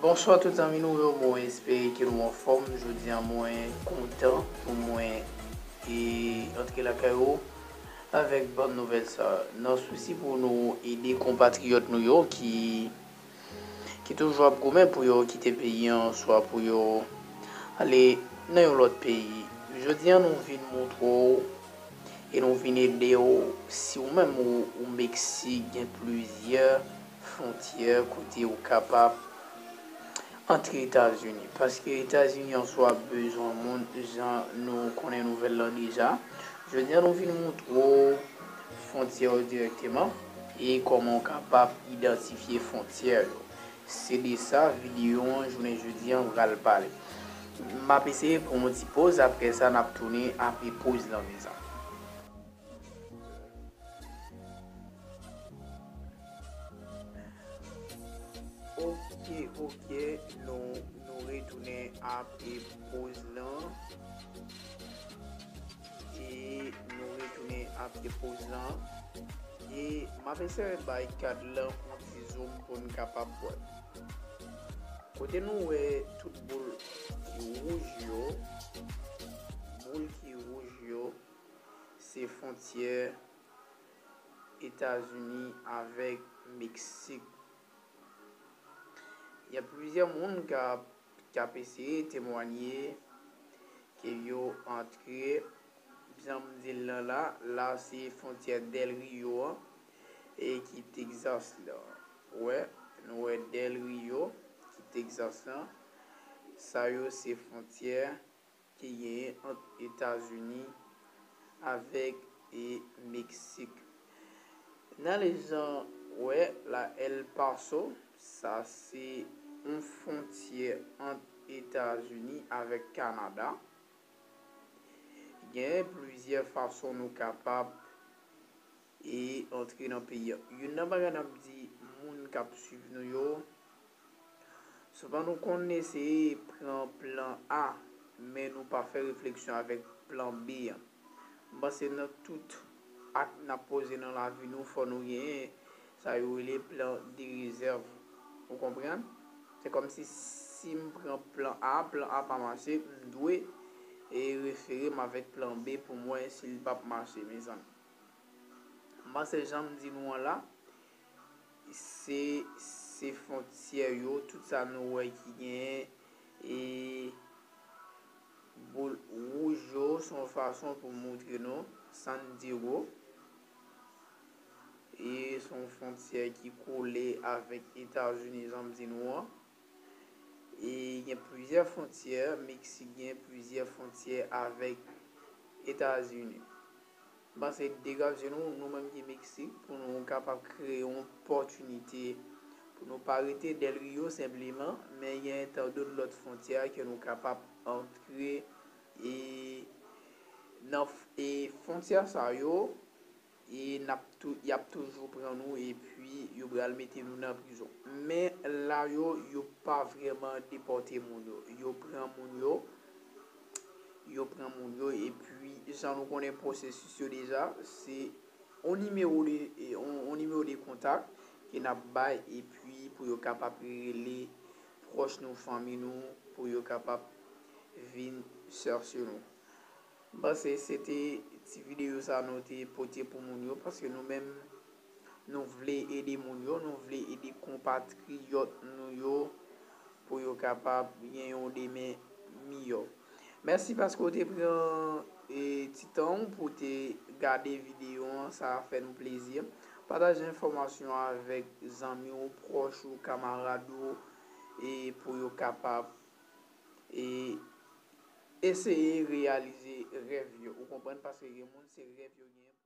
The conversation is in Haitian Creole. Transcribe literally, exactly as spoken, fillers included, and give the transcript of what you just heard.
Bonswa tout zanmi nou yo, mwen espere ke nou anfòm. Jodi a mwen kontan pou mwen e antre lakay ou avèk bòn nouvèl sa. Nan sousi pou nou ede konpatriyòt nou yo ki, ki toujou ap goumen pou yo kite peyi an, swa pou yo ale nan yon lòt peyi. Jodi a nou vin montre w e nou vin ede w, si ou menm ou, ou Meksik, gen plizyè fwontyè kote ou kapab antre Etazini. Paske Etazini an swa bezwen moun, jan nou konnen nouvèl lan deja. Jodi a nou vin montre w fwontyè yo dirèkteman e kòman w kapab idantifye fwontyè yo. Se de sa videyo an jounen jodi an pral pale. M ap eseye pran yon ti poz, apre sa n ap tounen apre poz lan, mezanmi. Ok, ok, nou, nou retounen apre poz lan. E nou retounen apre poz lan. E m ap eseye bay kad lan yon ti zoom pou n kapab wè. Kote nou wè tout boul ki wouj yo, boul ki wouj yo, se fwontyè Etazini avèk Meksik. Gen plizyè moun k ap, k ap eseye temwanye ke yo antre, jan m di l lan la, la se fwontyè Del Rio an, e ki Texas la. Wè, nou wè Del Rio, ki Texas lan. Sa yo se fwontyè ki genyen ant Etazini avèk e Meksik. Nan lejan wè la El Paso, sa se yon fwontyè ant Etazini avèk Kanada. Gen plizyè fason nou kapab e antre nan peyi a. Youn nan bagay n ap di moun k ap swiv nou yo, souvan nou konn eseye pran plan A, men nou pa fè refleksyon avèk plan B an. M panse nan tout ak n ap poze nan lavi nou, fò nou genyen sa yo rele plan de rezèv. Ou konprann? Se kòmsi si m pran plan A, plan A pa mache, m dwe e refere m avèk plan B pou m wè si l p ap mache, mezanmi. M panse jan m di nou an la, se, se fwontyè yo, tout sa nou wè ki genyen, e boul wouj yo, se yon fason pou montre nou San Diego. E se yon fwontyè ki kole avèk Etazini, jan m di nou an. E gen plizyè fwontyè, Meksik gen plizyè fwontyè avèk Etazini. M panse degaje nou, nou menm ki Meksik, pou nou kapab kreye yon opòtinite, pou nou pa rete Del Rio senpleman, men gen tandòt lòt fwontyè ke nou kapab antre, e nan f-, e fwontyè sa yo, e n ap tou-, y ap toujou pran nou, epi yo pral mete nou nan prizon. Men la yo, yo pa vrèman depòte moun yo. Yo pran moun yo, yo pran moun yo, epi jan nou konnen pwosesis yo deja, se yon nimewo de, e, yon, yon nimewo de kontak ke n ap bay, epi pou yo kapab rele pwòch nou, fanmi nou, pou yo kapab vin chèche nou. M panse se te ti videyo sa nou te pote pou moun yo, paske nou menm, nou vle ede moun yo, nou vle ede konpatriyòt nou yo pou yo kapab gen yon demen miyò. Mèsi paske w te pran, e, ti tan w pou w te gade videyo an, sa fè nou plezi. Pataje enfòmasyon avèk zanmi w, pwòch ou, kamarad ou, e pou yo kapab, e, eseye reyalize rèv yo. Ou konprann? Paske gen moun, se rèv yo genyen.